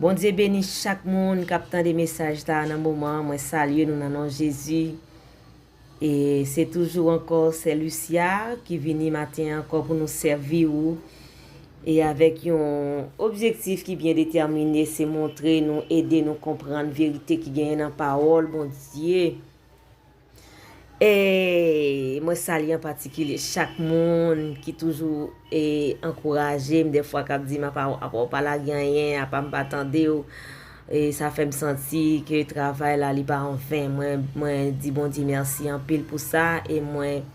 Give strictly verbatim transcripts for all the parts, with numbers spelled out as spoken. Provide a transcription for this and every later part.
Bondye beni chak moun k ap tande mesaj la nan moman an. Mwen salye nou nan non Jezi. E se toujou ankò Sè Lucia ki vini maten an ankò pou nou sèvi ou. E avèk yon objektif ki byen detèmine, se montre nou, ede nou konprann verite ki genyen nan pawòl Bondye. E mwen salye an patikilye chak moun ki toujou e ankouraje m, dèfwa k ap di m apa, apa w pa lage anyen, apa m pa tande w. E sa fè m santi ke travay la li pa anven. Mwen, mwen di Bondye mèsi anpil pou sa e mwen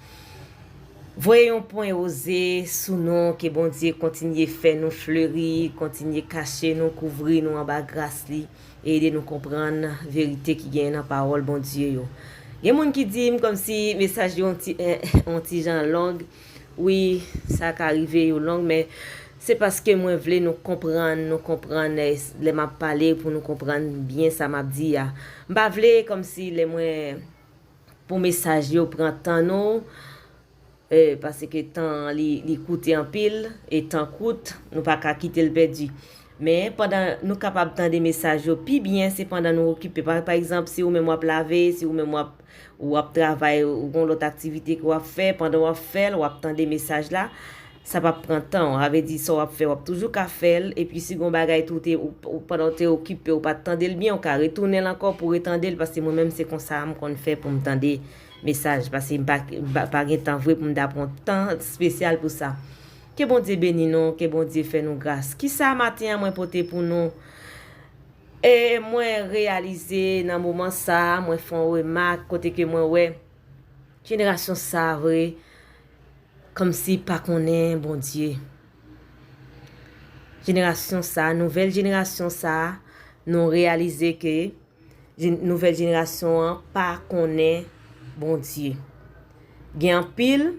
voye yon pwen woze sou nou, ke Bondye kontinye fè nou fleri, kontinye kache nou, kouvri nou anba gras li e ede nou konprann verite ki genyen nan pawòl Bondye yo. Gen moun ki di m kòmsi mesaj yo yon ti, yon ti jan long. Wi, sa ka rive yo long, men se paske mwen vle nou konprann, nou konprann, eh, lè m ap pale pou nou konprann byen sa m ap di a. M pa vle kòmsi lè mwen pou mesaj yo pran tan nou, eh, paske tan li, li koute anpil, e tan kout, nou pa ka kite l pèdi. Men pandan nou kapab tande mesaj yo pi byen, se pandan nou okipe. Pa, pa egzanp, si ou menm w ap lave, si ou menm w ap, w ap travay, ou gon lòt aktivite ke w ap fè, pandan w ap fè l, w ap tande mesaj la, sa p ap pran tan w. Sa vle di sa w ap fè, w ap toujou ka fè l. Epi si gon bagay tou te, ou, ou, pandan w te okipe, ou pa t tande l byen, ou ka retounen l ankò pou w retande l, paske mwen menm se konsa m konn fè pou m tande mesaj, paske m pa, pa, pa gen tan vre pou m ta pran tan espesyal pou sa. Ke Bondye beni nou, ke Bondye fè nou gras. Kisa maten an mwen pote pou nou? E mwen reyalize nan moman sa a, mwen fè yon remak kote ke mwen wè jenerasyon sa a vre, kòmsi pa konnen Bondye. Jenerasyon sa a, nouvèl jenerasyon sa a, nou reyalize ke jen-, nouvèl jenerasyon an pa konnen Bondye. Gen anpil,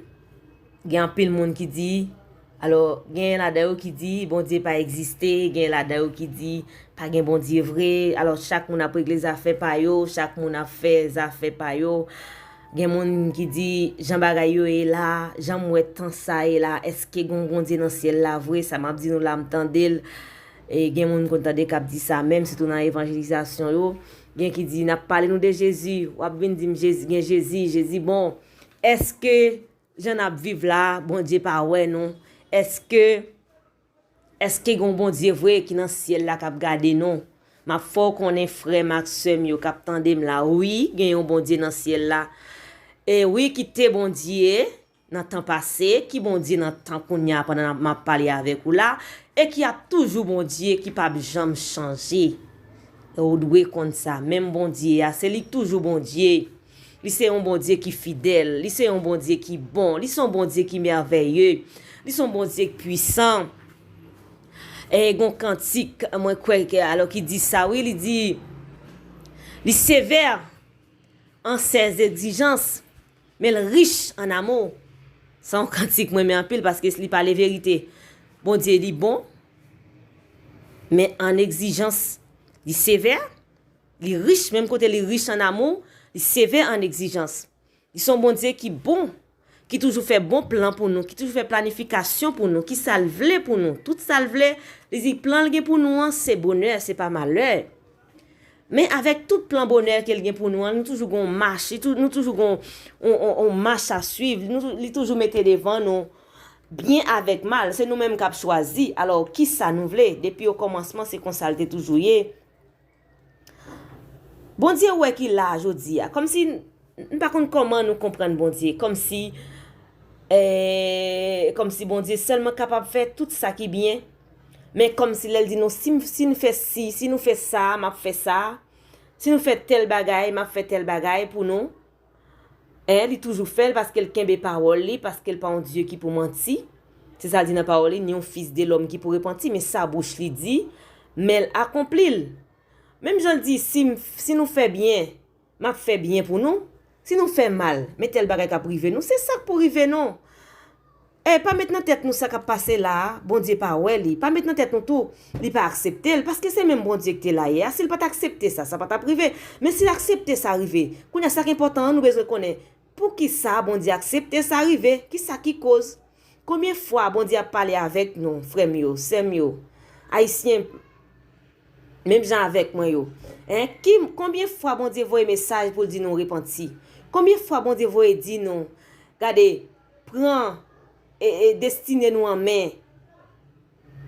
gen anpil moun ki di, alò, gen ladan yo ki di Bondye pa egziste, gen ladan yo ki di pa gen Bondye vre. Alò, chak moun ap regle zafè pa yo, chak moun ap fè zafè pa yo. Gen moun ki di, jan bagay yo ye la, jan m wè tan sa ye la, èske gen yon Bondye nan syèl la vre? Sa m ap di nou la, m tande l. E gen moun m konn tande k ap di sa menm, sitou nan evanjelizasyon yo. Gen ki di, n ap pale nou de Jezi, w ap vin di m Jezi, gen Jezi, Jezi bon. Èske jan n ap viv la, Bondye pa wè nou? Èske, èske gen yon Bondye vre ki nan syèl la k ap gade nou? M ap fè w konnen, frè m ak sè m yo k ap tande m la, wi, gen yon Bondye nan syèl la. E wi, ki te Bondye nan tan pase, ki Bondye nan tan kounye a pandan m ap pale avèk ou la, e ki ap toujou Bondye, ki p ap janm chanje. E w dwe konn sa, menm Bondye a, se li k toujou Bondye. Li se yon Bondye ki fidèl, li se yon Bondye ki bon, li se yon Bondye ki mèvèye, li se yon Bondye ki pwisan. E gon kantik, mwen kwè ke, alò ki di sa, wi, li di, li sevè an sèz egzijans, men l rich an amou. Sa yon kantik mwen renmen anpil paske li pale verite. Bondye li bon, men an egzijans, li sevè, li rich, menm kote li rich an amou, li sevè an egzijans. Li se yon Bondye ki bon, ki toujou fè bon plan pou nou, ki toujou fè planifikasyon pou nou, ki sa l vle pou nou. Tout sa l vle, li di plan l gen pou nou an, se bonè, se pa malè. Men avèk tout plan bonè ke l gen pou nou an, nou toujou gon mach, li tou-, nou toujou gon on, on, on mach a swiv, nou, li toujou mete devan nou byen avèk mal, se nou menm k ap chwazi. Alò, kisa nou vle? Depi okòmansman, se konsa l te toujou ye. Bondye wè ki la jodi a. Kòmsi, m pa konn kòman nou konprann Bondye. Kòmsi, eh, kòmsi Bondye sèlman kapab fè tout sa ki byen. Men kòmsi lè l di nou, si, si n fè si, si nou fè sa, m ap fè sa. Si nou fè tèl bagay, m ap fè tèl bagay pou nou. Eh, li toujou fè l paske l kenbe pawòl li, paske l pa yon Dye ki pou manti. Se sa l di nan pawòl li, ni yon fis de lòm ki pou repanti, men sa bouch li di, men l akonpli l. Menm jan l di, si m, si nou fè byen, m ap fè byen pou nou. Si nou fè mal, men tèl bagay k ap rive nou. Se sa k pou rive nou. E pa met nan tèt nou sa k ap pase la a, Bondye pa wè li. Pa met nan tèt nou tou, li pa aksepte l, paske se menm Bondye ki te la yè a. Si l pa t aksepte sa, sa pa t ap rive. Men si l aksepte sa rive, kounye a sa k enpòtan an, nou bezwen konnen poukisa Bondye aksepte sa rive, kisa ki koz. Konbyen fwa Bondye ap pale avèk nou, frè m yo, sè m yo, Ayisyen, Menm jan avèk mwen yo. Hein? Ki, konbyen fwa Bondye voye mesaj pou l di nou repanti? Konbyen fwa Bondye voye di nou, gade, pran e, e, destine nou an men?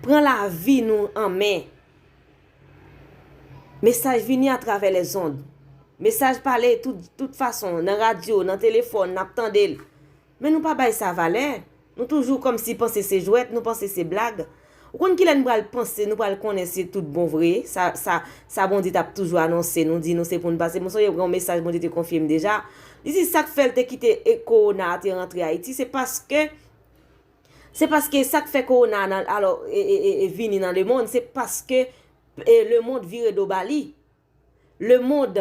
Pran lavi nou an men. Mesaj vini atravè lèzond. Mesaj pale tout, tout fason, nan radyo, nan telefòn, n ap tande l. Men nou pa bay sa valè. Nou toujou kòmsi panse se jwèt, nou panse se blag. Ou konn kilè n pral panse, nou pral konnen se tout bon vre, sa, sa, sa Bondye t ap toujou anonse nou, di nou se pou n pase. Mwen sonje yon mesaj Bondye te konfye m deja. Li di sa k fè l te kite e kowona a te rantre Ayiti, se paske, se paske sa k fè kowona a nan, alò, e, e, e, e vini nan lemonn, se paske e, lemonn vire do ba li. Lemonn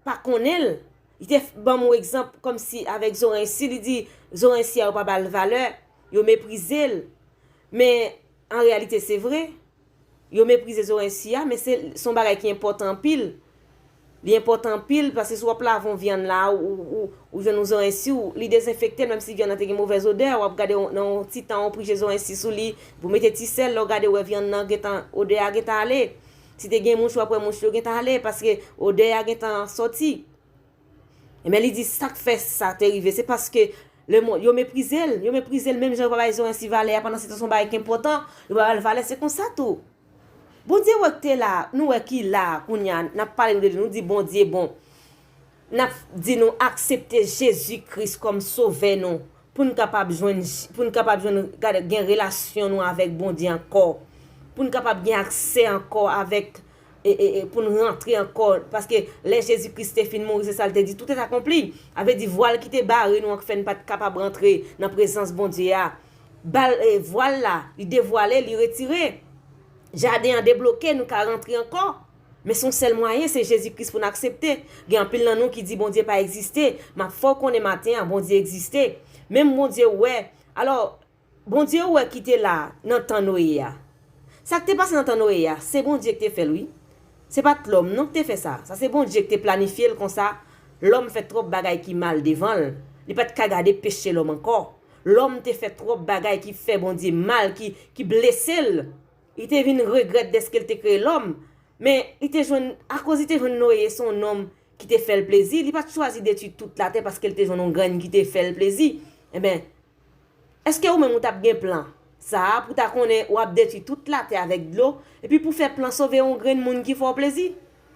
pa konnen l. Li te f- ban m yon egzanp kòmsi avèk Zorensi, li di Zorensi a yo pa ba l valè, yo meprize l. Men an reyalite se vre. Yo meprize Zorensi a, men se se yon bagay ki enpòtan anpil. Li enpòtan anpil paske si w ap lave yon vyann la, ou, ou, ou jwenn yon Zorensi, ou, li dezenfekte l, menm si vyann nan te gen movèz odè, w ap gade yon- nan yon ti tan, ou prije Zorensi sou li, pou mete ti sèl, lè w gade w wè vyann nan gentan, odè a gentan ale. Si te gen mouch, w ap wè mouch yo gentan ale, paske odè a gentan sòti. Ebyen, li di sa k fè sa te rive, se paske lemonn, yo meprize l, yo meprize l menm jan yo pa bay Zorensi valè a, pandan se tan se yon bagay ki enpòtan, yo pa ba l valè, se konsa tou. Bondye wè k te la, nou wè ki la, kounye a, n ap pale nou de li, nou di Bondye bon. N ap di nou aksepte Jezi Kris kòm sovè nou, pou n kapab jwenn, pou n kapab jwenn, gade, gen relasyon nou avèk Bondye ankò, pou n kapab gen aksè ankò avèk, e, e, e, pou n rantre ankò, paske lè Jezi Kris te fin mouri, se sa l te di, tout est accompli. A vle di, vwal ki te bare nou an, k fè n pa t kapab rantre nan prezans Bondye a, bal, e, vwal la, li devwale, li retire. Jaden an debloke, nou ka rantre ankò. Men se yon sèl mwayen, se Jezi Kris pou n aksepte. Gen anpil nan nou ki di Bondye pa egziste. M ap fè w konnen maten an, Bondye egziste. Menm Bondye wè. Alò, Bondye wè ki te la nan tan Noye a. Sa k te pase nan tan Noye a, se Bondye ki te fè l, wi. Se pa t lòm non ki te fè sa. Sa se Bondye ki te planifye l konsa. Lòm fè twòp bagay ki mal devan l. Li pa t ka gade peche lòm ankò. Lòm te fè twòp bagay ki fè Bondye mal, ki, ki blese l. Li te vin regrèt dèske l te kreye lòm. Men li te jwenn, akoz li te jwenn Noye, se yon nonm ki te fè l plezi, li pa t chwazi detwi tout latè paske l te jwenn yon grenn ki te fè l plezi. Enben, èske ou menm ou t ap gen plan sa a pou w ta konnen w ap detwi tout latè avèk dlo, epi pou w fè plan sove yon grenn moun ki fè w plezi?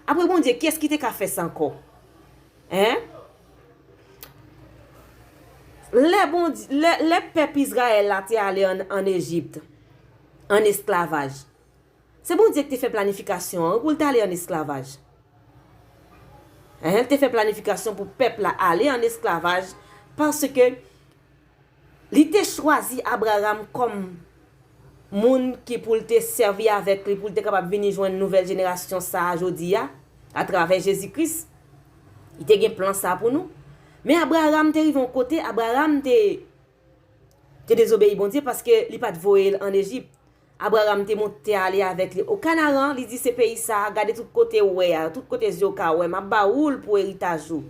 Apre Bondye, kiyès ki te ka fè sa ankò? Hein? Lè Bondye, lè, lè pèp Izrayèl la te ale ann, ann Ejip, ann esklavaj, se Bondye ki te fè planifikasyon an, wi, pou l t ale ann esklavaj. Hein, l te fè planifikasyon pou pèp la ale ann esklavaj, paske li te chwazi Abraram kòm moun ki pou l te sèvi avèk li, pou l te kapab vini jwenn nouvèl jenerasyon sa a jodi a, atravè Jezi Kris. Li te gen plan sa a pou nou. Men Abraram te rive yon kote, Abraram te, te dezobeyi Bondye paske li pa t voye l ann Ejip. Abraram te monte ale avèk li o Kanaran, li di se peyi sa a, gade tout kote w wè a, tout kote zye w ka wè, m ap ba ou l pou eritaj ou.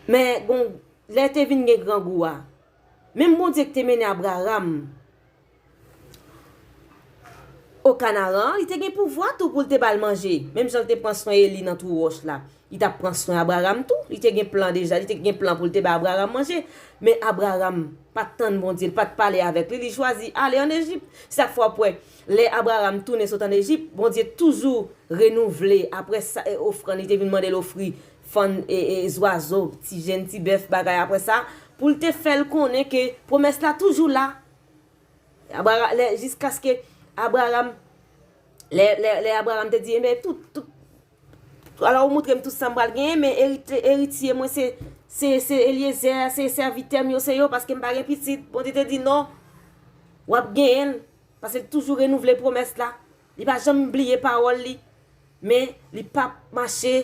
Men gon, lè te vin gen grangou a, menm Bondye ki te mennen Abraram o Kanaran, li te gen pouvwa tou pou l te ba l manje, menm jan l te pran swen Eli nan twou wòch la. Li t ap pran swen Abraram tou. Li te gen plan deja, li te gen plan pou l te bay Abraram manje. Men Abraram pa t tann Bondye, li pa t pale avèk li, li chwazi ale ann Ejip. Se sa k fè w ap wè, lè Abraram tounen sot ann Ejip, Bondye toujou renouvle. Apre sa, e, ofrann, li te vin mande l ofri fann, e, e, zwazo, ti jenn, ti bèf, bagay. Apre sa, pou l te fè l konnen ke pwomès la toujou la. Abraram, lè, jiskaske Abraram, lè, lè, lè Abraram te di, enben, tout, tout, alò, ou montre m tout sa m pral genyen, men erit- eritye mwen se, se, se Elyezè, se sèvitè m yo, se yo, paske m pa gen pitit. Bondye te di, non, w ap genyen l, paske l toujou renouvle pwomès la. Li pa janm bliye pawòl li. Men li p ap mache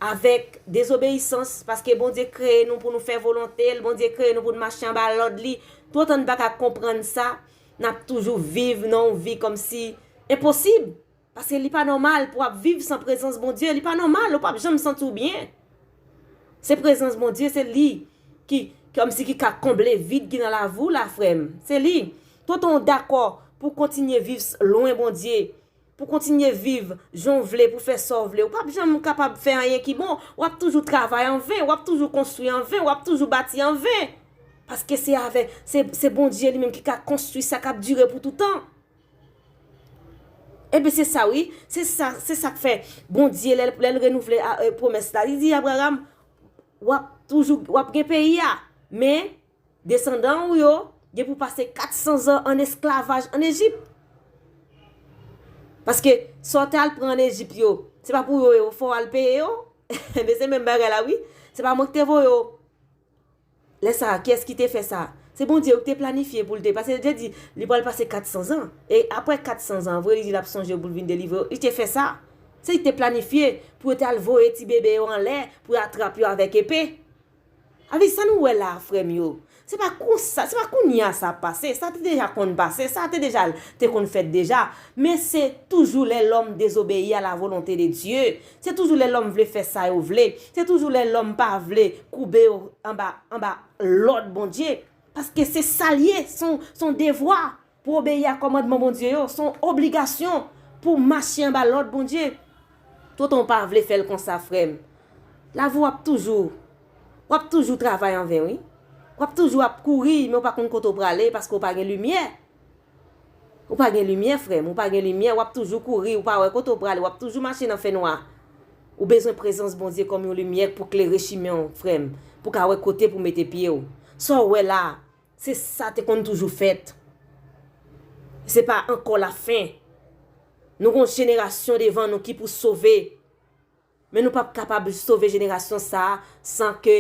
avèk dezobeyisans, paske Bondye kreye nou pou nou fè volonte l, Bondye kreye nou pou n mache anba lòd li. Toutotan n pa ka konprann sa, n ap toujou viv nan yon vi kòmsi enposib. Paske li pa nòmal pou w ap viv san prezans Bondye, li pa nòmal, ou p ap janm santi w byen. Se prezans Bondye, se li ki, kòmsi ki ka konble vid ki nan lavi w la, frè m. Se li. Toutotan w dakò pou w kontinye viv s- lwen Bondye, pou kontinye viv jan w vle, pou fè sa w vle. Ou p ap janm kapab fè anyen ki bon. W ap toujou travay an ven, w ap toujou konstwi an ven, w ap toujou bati an ven. Paske se avèk, se, se Bondye li menm ki ka konstwi sa k ap dire pou toutan. Ebyen, se sa, wi. Se sa, se sa k fè Bondye, lè, lè l renouvle a, e, pwomès la, li di Abraram, w ap toujou, w ap gen peyi a, men desandan w yo gen pou pase kat san zan an esklavaj an Ejip. Paske sa w te al pran an Ejip yo, se pa pou yo, yo fè w al peye yo. Men se menm bagay la, wi. Se pa mwen ki te voye w. Lè sa a, kiyès ki te fè sa? Se Bondye wi ki te planifye pou l te, paske Bondye di, li pral pase kat san zan. E apre kat san zan, vre, li di l ap sonje w pou l vin delivre w. Li te fè sa. Se li ki te planifye pou yo te al voye ti bebe yo anlè, pou yo atrap yo avèk epe. Avè sa nou wè la, frè m yo. Se pa konsa, se pa kounye a sa ap pase. Sa te deja konn pase, sa te deja, te konn fèt deja. Men se toujou lè lòm dezobeyi a la volonte de Dye. Se toujou lè lòm vle fè sa yo vle. Se toujou lè lòm pa vle koube yo anba, anba lòd Bondye. Paske se sa l ye, se yon, se yon devwa pou obeyi a kòmandman Bondye yo, se yon obligasyon pou mache anba lòd Bondye. Toutan w pa vle fè l konsa, frè m. Lavi w ap toujou, w ap toujou travay an ven, wi. W ap toujou ap kouri, men w pa konn kote w prale paske w pa gen limyè. Ou pa gen limyè, frè m, ou pa gen limyè, w ap toujou kouri, ou pa wè kote w prale, w ap toujou mache nan fènwa. Ou bezwen prezans Bondye kòm yon limyè pou klere chimen w, frè m, pou w ka wè kote pou w mete pye w. Sa w wè la, se sa te konn toujou fèt. Se pa ankò lafen. Nou gon jenerasyon devan nou ki pou sove. Men nou p ap kapab sove jenerasyon sa a san ke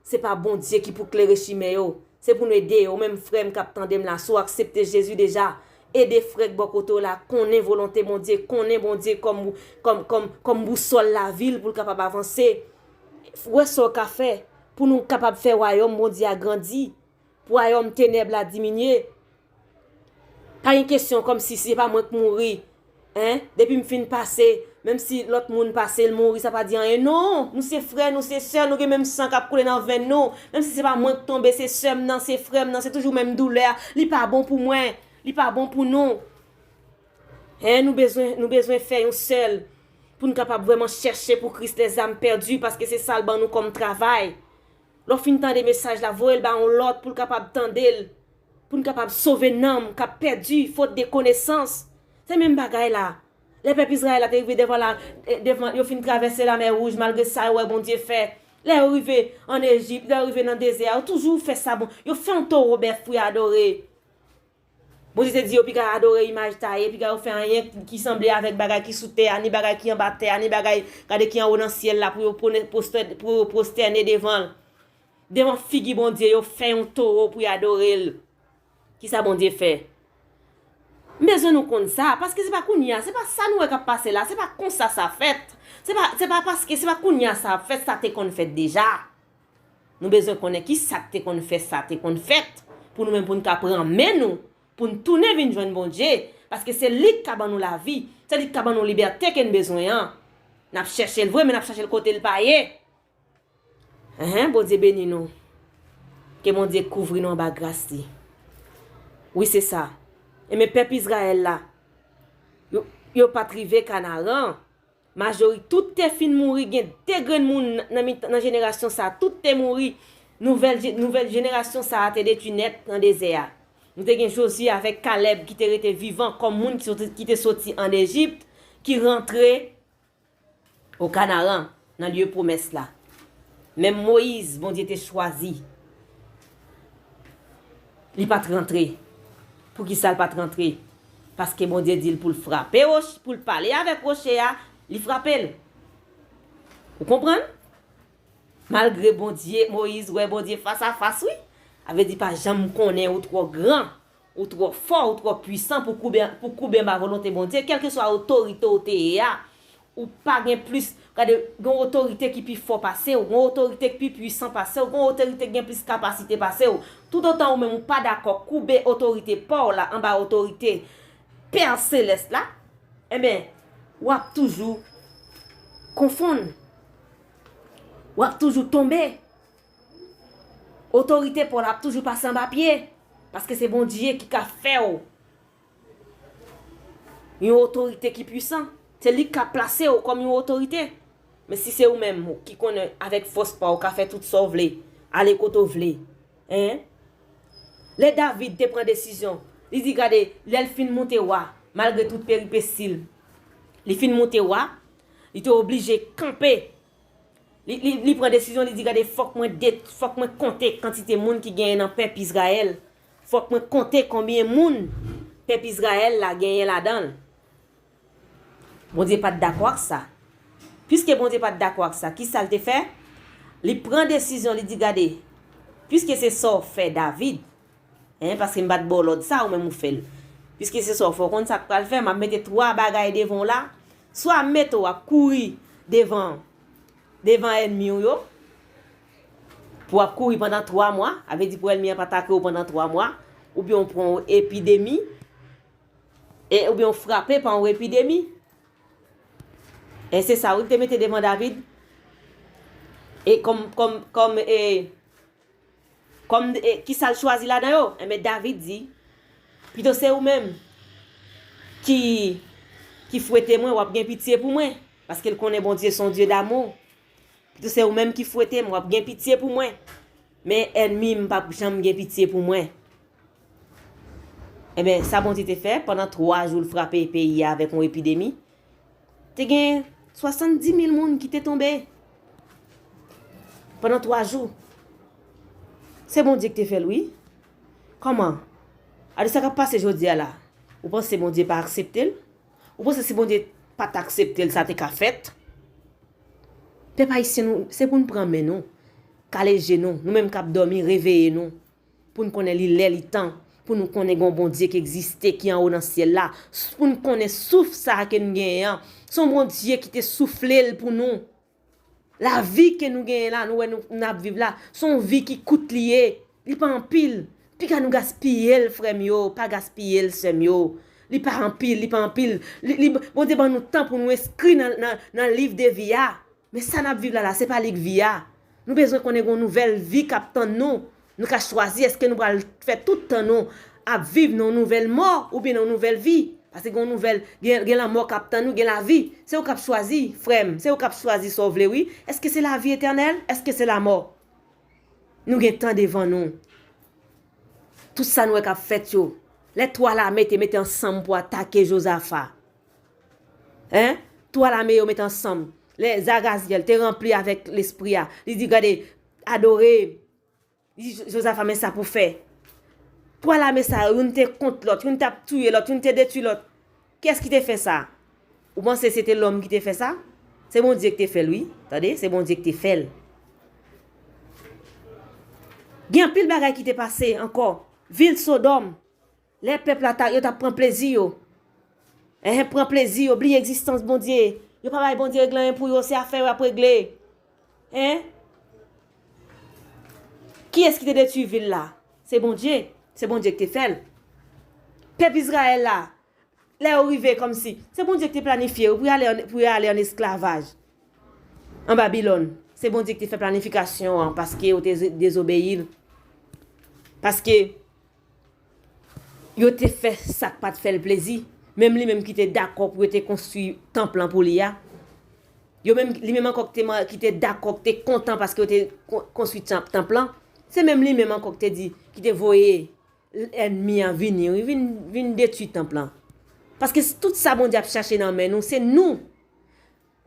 se pa Bondye ki pou klere chimen yo. Se pou nou ede yo. Ou menm frè m k ap tande m la, si w aksepte Jezi deja, ede frè k bò kote w la konnen volonte Bondye, konnen Bondye kòm, kòm, kòm, kòm bousòl lavi l pou l kapab avanse. Wè sa w ka fè pou nou kapab fè wayòm Bondye a grandi, pou wayòm tenèb la diminye. Pa gen kesyon kòmsi si se pa mwen k mouri, en, depi m fin pase, menm si lòt moun pase, l mouri, sa pa di anyen. Non, nou se frè, nou se sè, nou gen menm san k ap koule nan venn nou. Menm si se pa mwen k tonbe, se sè m nan, se frè m nan, se toujou menm doulè a. Li pa bon pou mwen, li pa bon pou nou. En, nou bezwen, nou bezwen fè yon sèl pou n kapab vrèman chèche pou Kris lèzam pèdi, paske se sa l ban nou kòm travay. Lè w fin tande mesaj la, voye l ba yon lòt pou l kapab tande l, pou n kapab sove nanm k ap pèdi fot de konesans. Se menm bagay la. Lè pèp Izrayèl la te rive devan la, eh, devan, yo fin travèse Lamè Wouj, malgre sa yo wè Bondye fè. Lè yo rive ann Ejip, lè yo rive nan dezè a, yo toujou fè sa bon. Yo fè yon towo bèf pou yo adore. Bondye te di yo piga adore imaj taye, piga yo fè anyen ki sanble avèk bagay ki sou tè a, ni bagay ki anba tè a, ni bagay, gade, ki anwo nan syèl la, pou yo pwone-, pwostè-, pou yo pwostène devan l. Devan figi Bondye, yo fè yon towo pou y adore l. Kisa Bondye fè? M bezwen nou konn sa, paske se pa kounye a, se pa sa nou wè k ap pase la, se pa konsa sa fèt. Se pa, se pa paske, se pa kounye a sa ap fèt, sa te konn fèt deja. Nou bezwen konnen ki sa k te konn fè sa te konn fèt, pou nou menm pou n ka pran men nou, pou n tounen vin jwenn Bondye, paske se li k ka ban nou lavi, se li k ka ban nou libète ke n bezwen an. N ap chèche l vre, men n ap chèche l kote l pa ye. Enhen, Bondye beni nou. Ke Bondye kouvri nou anba gras li. Wi, se sa. Enben, pèp Izrayèl la, yo, yo pa t rive Kanaran. Majori-, tout te fin mouri, gen de grenn moun nan mitan, nan jenerasyon sa a, tout te mouri. Nouvèl je-, nouvèl jenerasyon sa a te detwi nèt nan dezè a. Nou te gen Jozye avèk Kalèb ki te rete vivan kòm moun ki soti, ki te soti ann Ejip, ki rantre o Kanaran, nan lye pwomès la. Menm Moyiz, Bondye te chwazi, li pa t rantre. Poukisa l pa t rantre? Paske Bondye di l pou l frape woch-, pou l pale avèk woche a, li frape l. Ou konprann? Malgre Bondye, Moyiz wè Bondye fas a fas, wi. Sa vle di pa janm konnen ou twò gran, ou twò fò, ou twò pwisan pou koube, pou koube anba volonte Bondye, kèlkeswa otorite w te ye a. Ou pa gen plis, gade, gen otorite ki pi fò pase w, gen otorite ki pi pwisan pase w, gen otorite ki gen plis kapasite pase w. Toutotan ou menm ou pa dakò koube otorite pa w la anba otorite Pè Selès la, enben, w ap toujou konfonn. W ap toujou tonbe. Otorite pa w la ap toujou pase anba pye. Paske se Bondye ki ka fè w. Yon otorite ki pwisan. Se li k ka plase w kòm yon otorite. Men si se ou menm ki konnen avèk fòs pa w, ou ka fè tout sa w vle, ale kote w vle. Hein? Lè David te pran desizyon, li di, gade, lè l fin moute wa, malgre tout peripesi l, li fin moute wa, li te oblije kanpe. Li, li, li pran desizyon, li di, gade, fòk mwen det, fòk mwen konte kantite moun ki genyen nan pèp Izrayèl. Fòk mwen konte konbyen moun pèp Izrayèl la genyen ladan l. Bondye pa t dakò ak sa. Piske Bondye pa t dakò ak sa, ki sa l te fè? Li pran desizyon, li di, gade, piske se sa w fè David, hein, paske m pa t ba w lòd sa, ou menm ou fè l. Piske se sa w fè, w konn sa k pral fè, m ap mete twa bagay devan w la. Swa m mete w ap kouri devan, devan ènmi w yo, pou w ap kouri pandan twa mwa, a vle di pou ènmi an pa atake w pandan twa mwa, oubyen w pran yon epidemi, e, oubyen w frape pa yon epidemi. E se sa wi l te mete devan David. E kòm, kòm, kòm, e, kòm, e, ki sa l chwazi ladan yo? Enben, David di, pito se ou menm ki, ki fwete mwen, w ap gen pitye pou mwen. Paske l konnen Bondye se yon Dye damou. Pito se ou menm ki fwete m, w ap gen pitye pou mwen. Men ènmi m p ap janm gen pitye pou mwen. Enben, sa Bondye te fè, pandan twa jou l frape peyi a avèk yon epidemi, te gen swasanndimil moun ki te tonbe pandan twa jou. Se Bondye ki te fè l, wi. Kòman? Ade sa k ap pase jodi a la. Ou panse Bondye pa aksepte l? Ou panse si Bondye pa t aksepte l, sa te ka fèt? Pèp ayisyen, nou, se pou n pran men nou, kale je nou, nou menm k ap dòmi, reveye nou, pou n konnen li lè, li tan, pou nou konnen gen yon Bondye ki egziste, ki anwo nan syèl la, s-, pou n konnen souf sa a ke n genyen an, se yon Bondye ki te soufle l pou nou. Lavi ke nou genyen la, nou wè nou, n ap viv la, se yon vi ki kout li ye. Li pa anpil. Piga nou gaspiye l, frè m yo, pa gaspiye l, sè m yo. Li pa anpil, li pa anpil. Li, li, Bondye ban nou tan pou nou enskri nan, nan, nan liv de vi a. Men sa n ap viv la, la, se pa li k vi a. Nou bezwen konnen gen yon nouvèl vi k ap tann nou. Nou ka chwazi èske nou pral fè tout tan nou ap viv nan yon nouvèl mò oubyen nan yon nouvèl vi. Paske gen yon nouvèl, gen, gen lanmò k ap tann nou, gen lavi. Se ou k ap chwazi, frè m. Se ou k ap chwazi sa w vle, wi. Èske se lavi etènèl? Èske se lamò? Nou gen tan devan nou. Tout sa nou wè k ap fèt yo. Lè twa lame te mete ansanm pou atake Jozafa. Hein? Twa lame yo mete ansanm. Lè Zarazyèl te ranpli avèk Lespri a, li di, gade, adore. Li di, Jo-, Jozafa, men sa pou fè. Twa lame sa yo, youn te kont lòt, youn t ap touye lòt, youn te detwi lòt. Kiyès ki te fè sa? Ou panse se te lòm ki te fè sa? Se Bondye ki te fè l, wi. Tande, se Bondye ki te fè l. Gen anpil bagay ki te pase ankò. Vil Sodòm, lè pèp la ta, yo t ap pran plezi yo. Enhen, pran plezi yo, bliye egzistans Bondye. Yo pa bay Bondye regle anyen pou yo, se afè yo y ap regle. Hein? Kiyès ki te detwi vil la? Se Bondye. Se Bondye ki te fè l. Pèp Izrayèl la, lè yo rive kòmsi, se Bondye ki te planifye yo pou y ale an, pou y ale an esklavaj an Babilòn. Se Bondye ki te fè planifikasyon an paske yo te dezobeyi l. Paske yo te fè sa k pa t fè l plezi. Menm li menm ki te dakò pou yo te konstwi tanp lan pou li a. Yo menm, li menm ankò ki te, ki te dakò, ki te kontan paske yo te kon-, konstwi tanp, tanp lan. Se menm li menm ankò ki te di, ki te voye ènmi an vini, wi, vin, vin detwi tanp lan. Paske s-, tout sa Bondye ap chache nan men nou, se nou.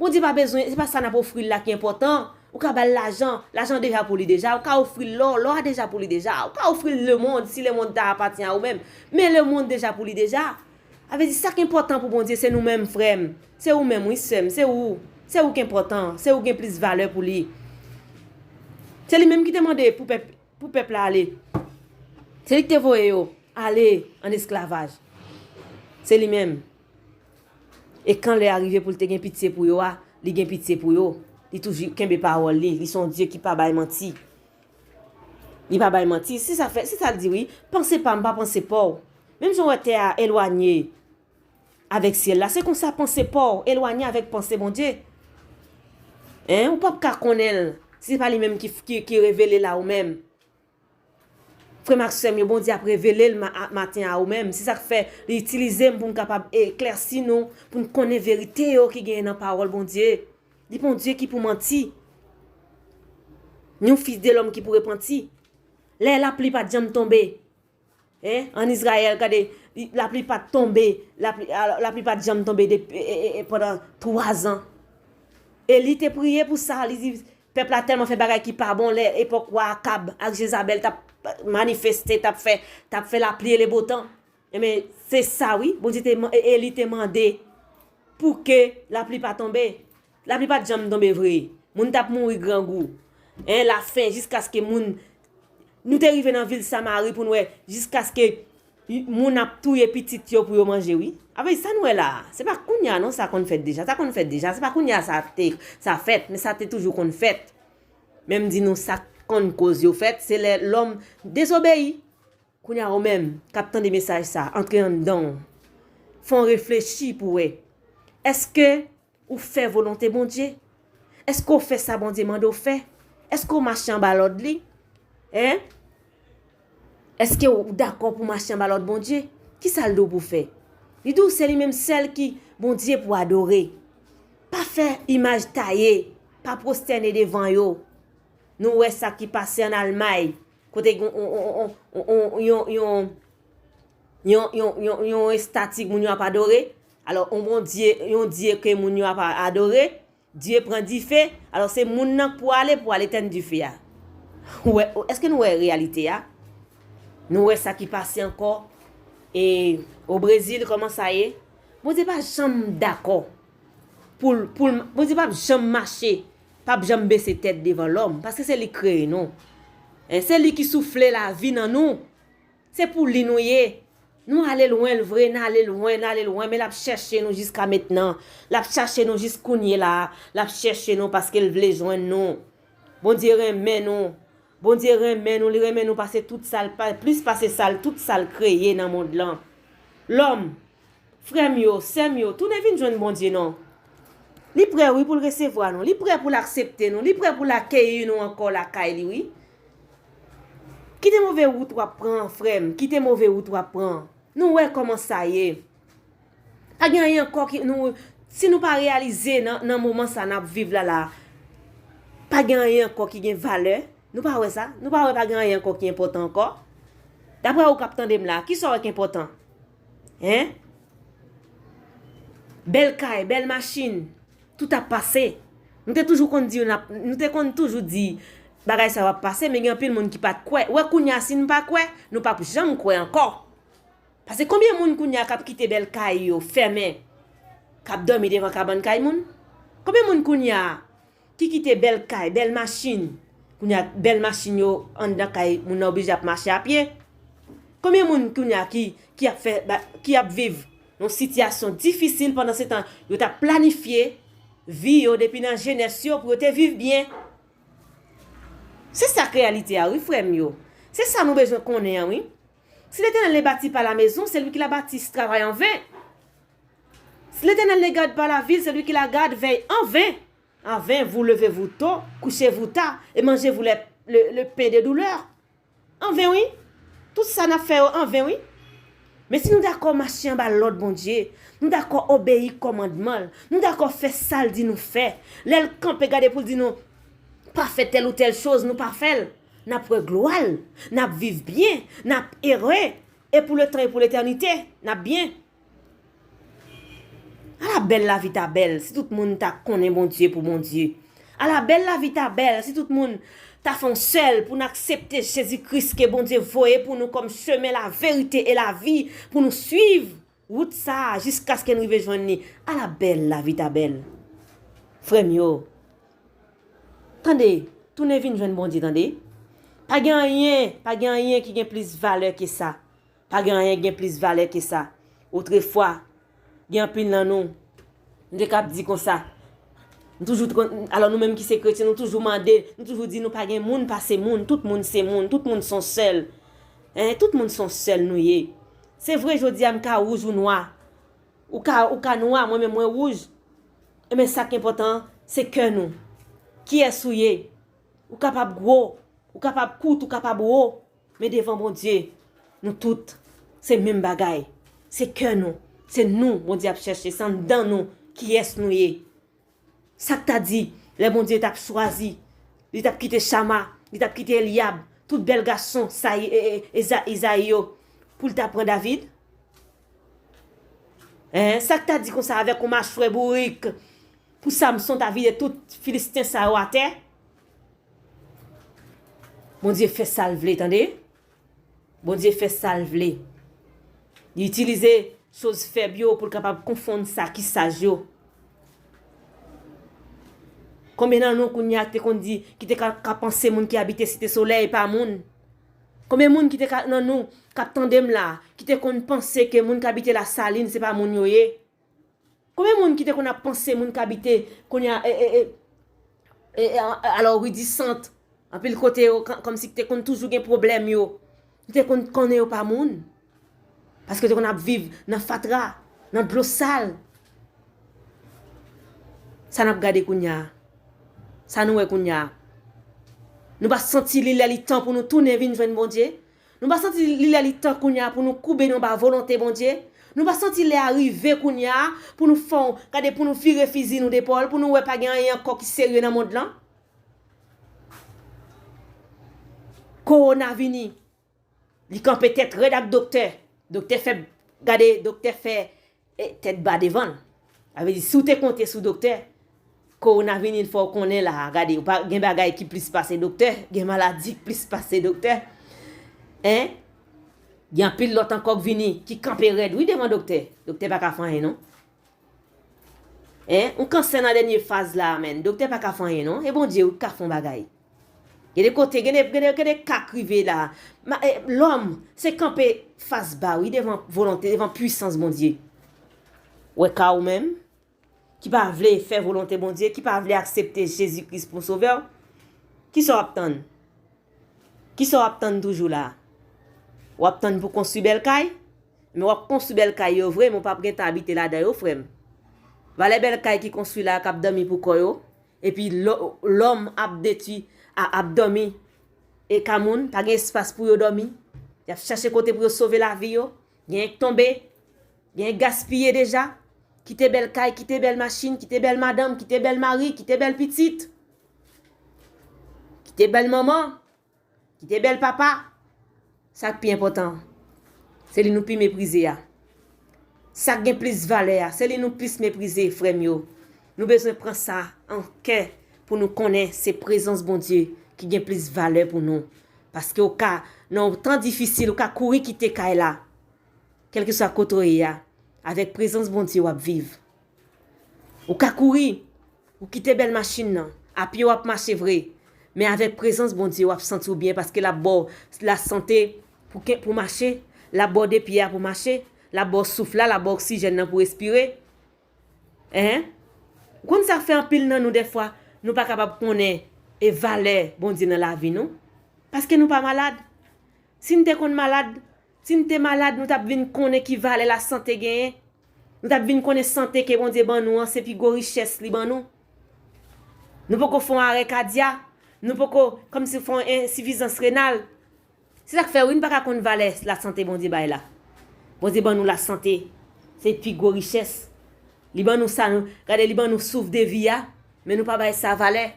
Bondye pa bezwen, se pa sa n ap ofri l la ki enpòtan. Ou ka ba l lajan, lajan deja pou li deja. Ou ka ofri l lò, lò a deja pou li deja. Ou ka ofri l lemonn, si lemonn ta apatyen a ou menm. Men lemonn deja pou li deja. Sa vle di, sa k enpòtan pou Bondye, se nou menm, frè m. Se ou menm, wi, sè m. Se ou. Se ou k enpòtan. Se ou gen plis valè pou li. Se li menm ki te mande pou pèp, pou pèp la ale. Se li ki te voye yo ale an esklavaj. Se li menm. E kan lè a rive pou l te gen pitye pou yo a, li gen pitye pou yo. Li toujou kenbe pawòl li. Li se yon Dye ki pa bay manti. Li pa bay manti. Se sa fè, se sa l di, wi. Panse pa m pa panse pa w. Menm jan w wè tè a elwanye avèk syèl la, se konsa panse pa w elwanye avèk panse Bondye. Hein? Ou p ap ka konnen l si se pa li menm ki, ki, ki revele l a ou menm. Frè m ak sè m yo, Bondye ap revele l ma- a- maten a ou menm. Se sa k fè li itilize m pou m kapab eklèsi nou, pou n konnen verite yo ki genyen nan pawòl Bondye. Li pa yon Dye ki pou manti, ni yon fis de lòm ki pou repanti. Lè lapli pa t janm tonbe, en, ann Izrayèl, gade, li- lapli pa t tonbe, lapli, a- lapli pa t janm tonbe depi, e, e, e, pandan twazan. Eli te priye pou sa, li di, pèp la tèlman fè bagay ki pa bon, lè epòk wa Akab ak Jezabèl t ap manifeste, t ap fè, t ap fè lapli e le botan. Enben, se sa wi, Bondye te, e- Eli te mande pou ke lapli pa tonbe. Lapli pa t janm tonbe vre. Moun t ap mouri grangou. En, lafen, jiskaske moun, nou te rive nan vil Samari pou n wè, jiskaske moun ap touye pitit yo pou yo manje, wi. Avè sa nou wè la, se pa kounye a non sa konn fèt deja. Sa konn fèt deja. Se pa kounye a sa te, sa fèt, men sa te toujou konn fèt. Men m di nou sa konn koz yo fèt, se lè lòm dezobeyi. Kounye a ou menm k ap tande mesaj sa, antre anndan w. Fè w reflechi pou wè. Èske ou fè volonte Bondye? Èske w fè sa Bondye mande w fè? Èske w mache anba lòd li? En? Èske w dakò pou mache anba lòd Bondye? Kisa l di w pou w fè? Li di w se li menm sèl ki Bondye pou adore. Pa fè imaj taye, pa pwostène devan yo. Nou wè sa ki pase ann Almay, kote gen yon, yon, yon, yon, yon, yon, yon, yon, yon estati moun yo ap adore. Alò, yon Bondye, yon Dye ke moun yo ap adore, Dye pran dife. Alò, se moun nan k pou ale pou al etèn dife a. Ou wè, èske nou wè reyalite a? Nou wè sa ki pase ankò e o Brezil, kòman sa ye? Bondye pa janm dakò pou l, pou l, Bondye p ap janm mache, p ap janm bese tèt devan lòm, paske se li k kreye nou. E se li ki soufle lavi nan nou. Se pou li nou ye. Nou ale lwen l vre, n ale lwen, n ale lwen, men l ap chèche nou jiska mentnan. L ap chache nou jis kounye la a. L ap chèche nou paske l vle jwenn nou. Bondye renmen nou. Bondye renmen nou, li renmen nou pase tout sa l pa, plis pase sa l, tout sa l kreye nan mond lan. Lòm, frè m yo, sè m yo, tounen vin jwenn Bondye non. Li prè wi pou l resevwa nou, li prè pou l aksepte nou, li prè pou l akeyi nou ankò lakay li wi. Kite move wout w ap pran, frè m, kite move wout w ap pran. Nou wè kòman sa ye. Pa gen anyen ankò ki nou, si nou pa reyalize nan, nan moman sa n ap viv la la, pa gen anyen ankò ki gen valè. Nou pa wè sa? Nou pa wè pa gen anyen ankò ki enpòtan ankò? Daprè ou k ap tande m la, kisa w wè k enpòtan? Hen? Bèl kay, bèl machin, tout ap pase. Nou te toujou konn di, n ap, nou te konn toujou di bagay sa yo ap pase, men gen anpil moun ki pa t kwè. Wè kounye a, si n pa kwè, nou p ap janm kwè ankò. Paske konbyen moun kounye a k ap kite bèl kay yo fèmen, k ap dòmi devan kabann kay moun? Konbyen moun kounye a ki kite bèl kay, bèl machin? Kounye a, bèl machin yo anndan kay moun nan oblije ap mache a pye. Konbyen moun kounye a ki, ki ap fè, ba- ki ap viv yon sitiyasyon difisil pandan se tan yo t ap planifye vi yo depi nan jenès yo pou yo te viv byen? Se sa k reyalite a wi, frè m yo. Se sa nou bezwen konnen an wi. Si l'Éternel ne bâtit pas la maison, celui qui la bâtit travaille en vain. Si l'Éternel ne garde pas la ville, celui qui la garde veille en vain. En vain, vous levez-vous tôt, couchez-vous tard, et mangez-vous le, le, le pain de douleur. Anven wi. Tout sa n ap fè yo anven wi. Men si nou dakò mache anba lòd Bondye, nou dakò obeyi kòmandman l, nou dakò fè sa l di nou fè, lè l kanpe gade pou l di nou pa fè tèl ou tèl choz, nou pa fè l, n ap wè glwa l, n ap viv byen, n ap ere, e pou letan e pou letènite, n ap byen. Ala bèl lavi ta bèl si tout moun ta konnen Bondye pou Bondye. Ala bèl lavi ta bèl si tout moun ta fè yon sèl pou n aksepte Jezi Kris ke Bondye voye pou nou kòm chemen, laverite e lavi pou nou swiv wout sa a jiskaske n rive jwenn li. Ala bèl lavi ta bèl. Frè m yo, tande, tounen vin jwenn Bondye, tande. Pa gen anyen, pa gen anyen ki gen plis valè ke sa. Pa gen anyen ki gen plis valè ke sa. Otrefwa, gen anpil nan nou, nou te kab di konsa. Nou toujou, alò nou menm ki se kretyen, nou toujou mande, nou toujou di nou pa gen moun pase moun, tout moun se moun, tout moun se yon sèl. En, tout moun se yon sèl nou ye. Se vre, jodi a m ka wouj ou nwa. Ou ka, ou ka nwa, mwen menm mwen wouj. Enben sa k enpòtan an, se kè nou. Kiyès ou ye? Ou kapab gwo, ou kapab kout, ou kapab wo. Men devan Bondye, nou tout, se menm bagay. Se kè nou. Se nou Bondye ap chèche, se anndan nou kiyès nou ye. Sa k ta di, lè Bondye t ap chwazi, li t ap kite Chama, li t ap kite Elyab, tout bèl gason sa, e, e, Eza- Izayi yo, pou l ta pran David? Hein? Sa k ta di konsa avèk yon machwè bourik pou Samson ta vide tout Filisten sa yo atè? Bondye fè sa l vle, tande. Bondye fè sa l vle. Li itilize choz fèb yo pou l kapab konfonn sa ki saj yo. Konbyen nan nou kounye a ki te konn di, ki te ka, ka panse moun ki abite Site Solèy pa moun? Konbyen moun ki te ka, nan nou, k ap tande m la, ki te konn panse ke moun k abite Lasalin se pa moun yo ye? Konbyen moun ki te konn ap panse moun k abite kounye a, e, e, e, e, e, a- alò, Ridisant, anpil kote yo, kan- kòmsi ki te konn toujou gen pwoblèm yo, ki te konn konnen yo pa moun? Paske yo te konn ap viv nan fatra, nan dlo sal. Sa n ap gade kounye a? Sa nou wè kounye a? Nou pa santi li lè li tan pou nou tounen vin jwenn Bondye? Nou pa santi li lè li tan kounye a pou nou koube nou ba volonte Bondye? Nou pa santi lè a rive kounye a pou nou fè yon, gade, pou nou vire fizi nou depòl, pou nou wè pa gen anyen ankò ki serye nan mond lan? Kowona vini. Li kanpe tèt rèd ak doktè. Doktè fè, gade, doktè fè, e, tèt ba devan l. Sa vle di, si w te konte sou doktè, kowona vini, l fè w konnen la, gade, ou pa gen bagay ki plis pase doktè, gen maladi ki plis pase doktè. Hein? Gen anpil lòt ankò k vini, ki kanpe rèd, wi, devan doktè. Doktè pa ka fè anyen, non. Hein? Yon kansè nan dènye faz la, menn. Doktè pa ka fè anyen, non. E Bondye, wi, k ka fè yon bagay. Gen de kote, gen de, gen de, gen de ka k rive la. Ma- e, lòm, se kanpe fas ba, wi, devan volonte, devan pwisans Bondye. Wè ka ou menm, ki pa vle fè volonte Bondye, ki pa vle aksepte Jezi Kris pou sovè w, kisa w ap tann? Kisa w ap tann toujou la? W ap tann pou konstwi bèl kay? Men w ap konstwi bèl kay yo vre, men w p ap gentan abite ladan yo, frè m. Valè bèl kay ki konstwi la k ap dòmi pou kò yo, epi lò- lòm ap detwi, a- ap dòmi e ka moun, pa gen espas pou yo dòmi. Y ap chache kote pou yo sove lavi yo. Genyen k tonbe, genyen k gaspiye deja. Kite bèl kay, kite bèl machin, kite bèl madanm, kite bèl mari, kite bèl pitit. Kite bèl manman, kite bèl papa. Sa k pi enpòtan, se li nou pi meprize a. Sa k gen plis valè a, se li nou plis meprize, frè m yo. Nou bezwen pran sa an kè pou nou konnen se prezans Bondye ki gen plis valè pou nou. Paske w ka nan yon tan difisil, ou ka kouri kite kay la. Kèlkeswa kote w ye a, avèk prezans Bondye w ap viv. Ou ka kouri, ou kite bèl machin nan, apye w ap mache vre, men avèk prezans Bondye w ap santi w byen paske l ap ba w lasante pou, pou mache, l ap ba w de pye a pou mache, l ap ba w souf la, l ap ba w oksijèn nan pou respire. Hein? Ou konn sa k fè anpil nan nou dèfwa, nou pa kapab konnen e valè Bondye nan lavi nou? Paske nou pa malad. Si n te konn malad, si n te malad, nou t ap vin konnen ki valè lasante genyen. Nou t ap vin konnen sante ke Bondye ban nou an, se pi gwo richès li ban nou. Nou poko fè yon arè kadya, nou poko kòmsi fè yon ensifizans renal. Se sa k fè, wi, n pa ka konn valè lasante Bondye bay la. Bondye ban nou lasante, se pi gwo richès. Li ban nou sa, nou, gade, li ban nou souf de vi a, men nou pa bay sa valè.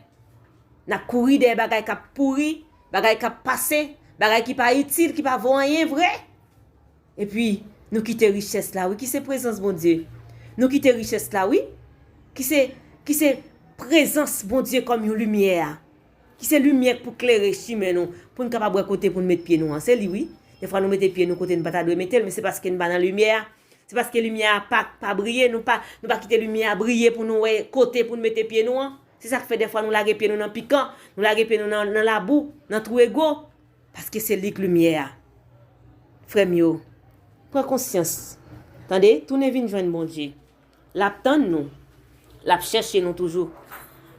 N ap kouri dèyè bagay k ap pouri, bagay k ap pase, bagay ki pa itil, ki pa vo anyen vre. Epi, nou kite richès la, wi, ki se prezans Bondye. Nou kite richès la, wi, ki se, ki se prezans Bondye kòm yon limyè a. Ki se limyè k pou klere chimen nou, pou n kapab wè kote pou n met pye nou an. Se li, wi. Defwa nou mete pye nou kote n pa ta dwe mete l, men se paske n pa nan limyè a. Se paske limyè a pa, pa briye, nou pa, nou pa kite limyè a briye pou nou wè kote pou n mete pye nou an. Se sa k fè defwa nou lage pye nou nan pikan, nou lage pye nou nan, nan labou, nan twou ego. Paske se li k limyè a. Frè m yo, pran konsyans. Tande, tounen vin jwenn Bondye. L ap tann nou. L ap chèche nou toujou.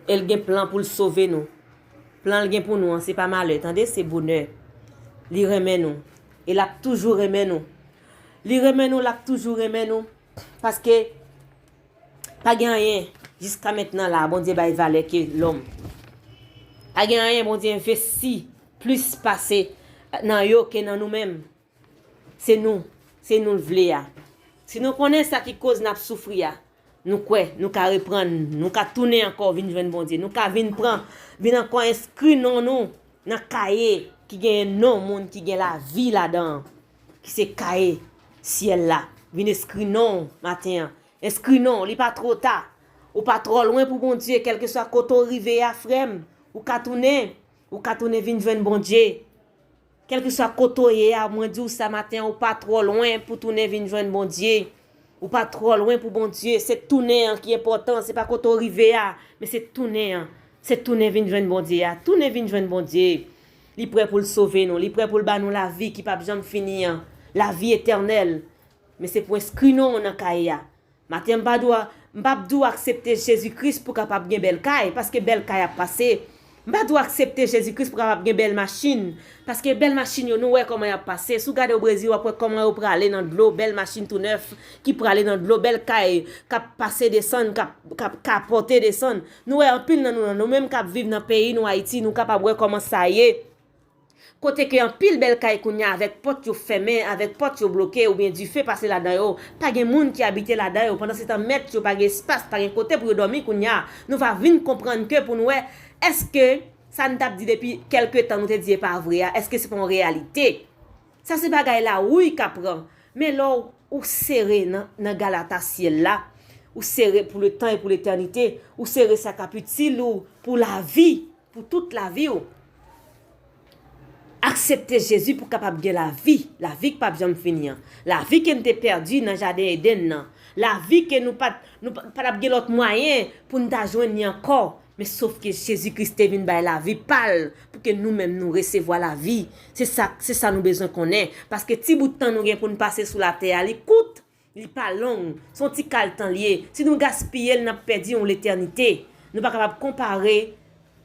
E l gen plan pou l sove nou. Plan l gen pou nou an, se pa malè, tande, se bonè. Li renmen nou. E l ap toujou renmen nou. Li renmen nou, l ap toujou renmen nou. Paske pa gen anyen jiska mentnan la Bondye bay valè ke lòm. Pa gen anyen Bondye envesti plis pase nan yo ke nan nou menm. Se nou, se nou l vle a. Si nou konnen sa ki koz n ap soufri a, nou kwè, nou ka reprann, nou ka tounen ankò vin jwenn Bondye, nou ka vin pran, vin ankò enskri non nou nan kaye ki genyen non moun ki gen lavi ladan an, ki se kaye syèl la. Vin enskri non w maten an. Enskri non w, li pa twò ta. Ou pa twò lwen pou Bondye, kèlkeswa kote w rive a, frè m, ou ka tounen, ou ka tounen vin jwenn Bondye. Kèlkeswa kote w ye a, mwen di w sa maten an, ou pa twò lwen pou tounen vin jwenn Bondye. Ou pa twò lwen pou Bondye. Se tounen an ki enpòtan. Se pa kote w rive a, men se tounen an. Se tounen vin jwenn Bondye a. Tounen vin jwenn Bondye. Li prè pou l sove nou. Li prè pou l ba nou lavi ki p ap janm fini an. Lavi etènèl. Men se pou enskri non w nan kaye a. Maten m pa di w, m p ap di w aksepte Jezi Kris pou w kapab gen bèl kay, paske bèl kay ap pase. M pa di w aksepte Jezi Kris pou w kapab gen bèl machin, paske bèl machin yo, nou wè kòman y ap pase. Si w gade o Brezil, w ap wè kòman yo prale nan dlo, bèl machin tou nèf ki prale nan dlo, bèl kay k ap pase desann, k ap, k ap kapote desann. Nou wè anpil nan nou, nou menm k ap viv nan peyi nou, Ayiti, nou kapab wè kòman sa ye. Kote ke anpil bèl kay kounye a avèk pòt yo fèmen, avèk pòt yo bloke oubyen dife pase ladan yo, pa gen moun ki abite ladan yo. Pandansetan, mèt yo pa gen espas, pa gen kote pou yo dòmi kounye a. Nou va vin konprann ke pou nou wè, èske sa n t ap di depi kèlke tan nou te di e pa vre a, èske se pa yon reyalite? Sa se bagay lawouy k ap pran. Men lè w, ou sere nan, nan galata syèl la, ou sere pou letan e pou letènite, ou sere sa k ap itil ou pou lavi, pou tout lavi w. Aksepte Jezi pou w kapab gen lavi, lavi k p ap janm fini an. Lavi ke n te pèdi nan jaden Edenn nan. Lavi ke nou pa t, nou pa, pa t ap gen lòt mwayen pou n ta jwenn li ankò. Men sòf ke Jezi Kris te vin bay lavi pa l pou ke nou menm nou resevwa lavi. Se sa, se sa nou bezwen konnen. Paske ti bout tan nou gen pou n pase sou latè a, li kout. Li pa long, se yon ti kal tan l ye. Si nou gaspiye l, n ap pèdi yon letènite. Nou pa kapab konpare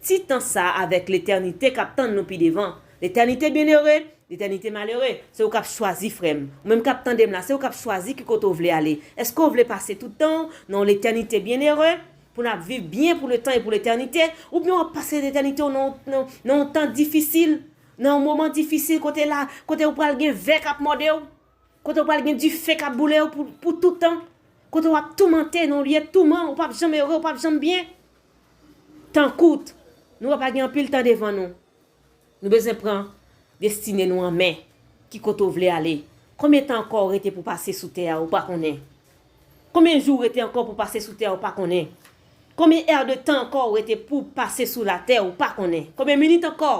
ti tan sa a avèk letènite k ap tann nou pi devan. Letènite byennere, letènite malere. Se ou k ap chwazi, frè m. Ou menm k ap tande m la, se ou k ap chwazi ki kote w vle ale. Èske w vle pase tout tan w nan yon letènite byennere, pou n ap viv byen pou letan e pou letènite, oubyen w ap pase letènite w nan, nan, nan yon tan difisil, nan yon moman difisil kote la, kote w pral gen vè k ap mòde w? Kote w pral gen dife k ap boule w pou, pou tout tan. Kote w ap toumante nan yon lye touman, ou p ap janm ere, ou p ap janm byen. Tan kout, nou wè pa gen anpil tan devan nou. Nou bezwen pran destine nou an men. Ki kote w vle ale? Konbyen tan ankò w rete pou pase sou tè a, ou pa konnen? Konbyen jou w rete ankò pou pase sou tè a, ou pa konnen? Konbyen è de tan ankò w rete pou pase sou latè, ou pa konnen? Konbyen minit ankò?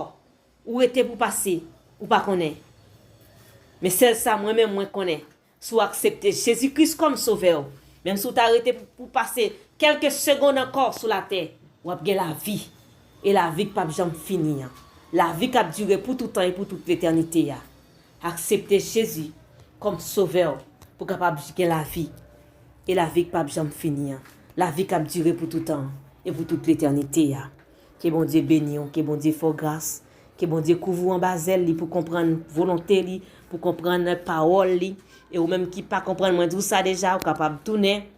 Ou rete pou pase, ou pa konnen. Men sèl sa mwen menm mwen konnen, si w aksepte Jezi Kris kòm Sovè w, menm si w ta rete pou, pou pase kèlke segonn ankò sou latè, w ap gen lavi. E lavi k p ap janm fini an. Lavi k ap dire pou toutan e pou tout letènite a. Aksepte Jezi kòm Sovè w pou w kapab gen lavi. E lavi k p ap janm fini an. Lavi k ap dire pou toutan e pou tout letènite a. Ke Bondye beni w, ke Bondye fè w gras, ke Bondye kouvri w anba zèl li pou konprann volonte li, pou konprann pawòl li. E ou menm ki pa konprann, mwen di w sa deja, ou kapab tounen.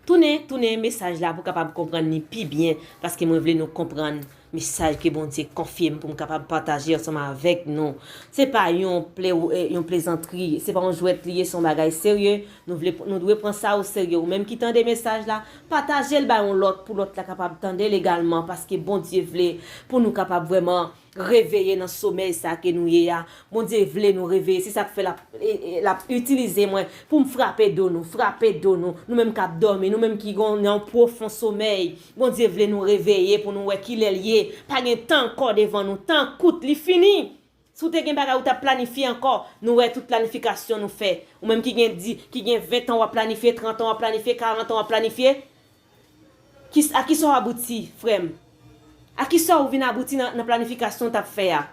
Tounen, tounen mesaj la pou w kapab konprann li pi byen, paske mwen vle nou konprann mesaj ke Bondye konfye m pou m kapab pataje ansanm avèk nou. Se pa yon ple-, eh, yon plezantri, se pa yon jwèt li ye, se yon bagay serye. Nou vle, nou dwe pran sa o serye. Ou menm ki tande mesaj la, pataje l bay yon lòt pou lòt la kapab tande l egalman, paske Bondye vle pou nou kapab vrèman reveye nan somèy sa ke nou ye a. Bondye vle nou reveye. Se sa k fè l ap, e, e, l ap itilize mwen pou m frape do nou, frape do nou. Nou menm k ap dòmi, nou menm ki gon, nan yon pwofon somèy. Bondye vle nou reveye pou nou wè kilè l ye. Pa gen tan ankò devan nou. Tan kout, li fini. Si w te gen bagay ou t ap planifye ankò, nou wè tout planifikasyon nou fè. Ou menm ki gen di, ki gen ven tan w ap planifye, trant an w ap planifye, karant an w ap planifye. Ki, a kisa w abouti, frè m? A kisa w vin abouti nan, nan planifikasyon w t ap fè a?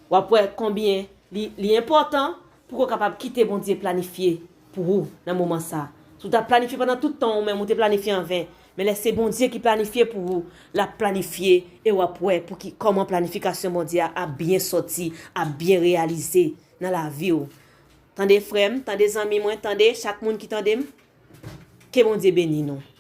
W ap wè konbyen li, li enpòtan pou w kapab kite Bondye planifye pou ou nan moman sa. Si w t ap planifye pandan tout tan, ou menm ou te planifye an ven. Men lè se Bondye ki planifye pou ou, l ap planifye e w ap wè pou ki, kòman planifikasyon Bondye a ap byen sòti, ap byen reyalize nan lavi w. Tande frè m, tande zanmi mwen, tande chak moun ki tande m. Ke Bondye beni nou.